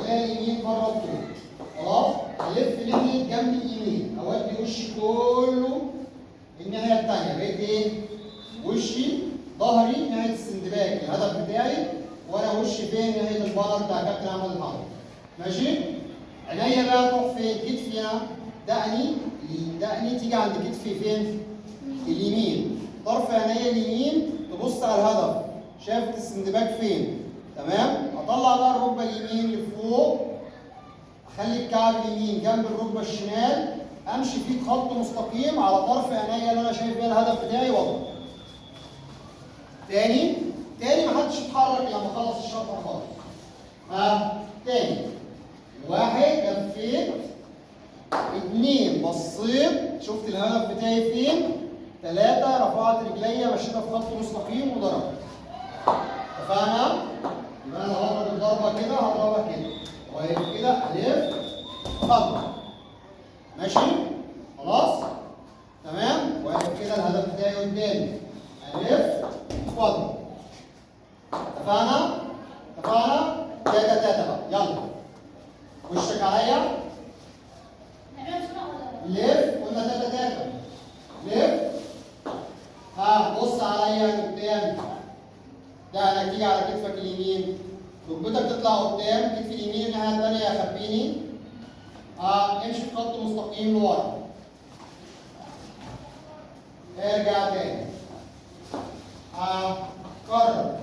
رجليا اليمين بره الطوب. خلاص؟ الف ناحية جنب اليمين، اودي وشي كله الناحية الثانية، بقيت ايه؟ وشي ظهري ناحية السندباك الهدف بتاعي، وانا وشي فين؟ ناحية ال banner بتاع كابتن احمد الحضري. ماشي؟ عينيا بقى تروح فين؟ كتفي انا، دقني دقني تيجي عند كتفي فين؟ اليمين، طرف عينيا اليمين تبص على الهدف، شافت السندباك فين؟ تمام؟ اطلع بقى الركبة اليمين لفوق، اخلي الكعب اليمين جنب الركبة الشمال، امشي فيه بخط مستقيم على طرف عينيا اللي انا شايف بيها الهدف بتاعي واضرب. تاني تاني، محدش يتحرك لما اخلص الشرطة خالص. ها تاني، واحد لفيت، اتنين بصيت شفت الهدف بتاعي فين، تلاتة رفعت رجليا مشيتها في خط مستقيم وضربت. اتفقنا؟ يبقى انا لو هضرب الضربة كده هضربها كده، واقف كده الف اضرب. ماشي؟ خلاص؟ تمام؟ واقف كده الهدف بتاعي قدامي، الف واضرب. اتفقنا؟ اتفقنا؟ تاتا تاتا بقى، يلا. وشك عليا. لف، قلنا تاتا تاتا. لف. ها بص عليا قدام. ده تيجي على كتفك اليمين، ركبتك تطلع قدام، كتف اليمين الناحية الثانية يا خبيني. امشي في خط مستقيم لورا. ارجع تاني. كرر.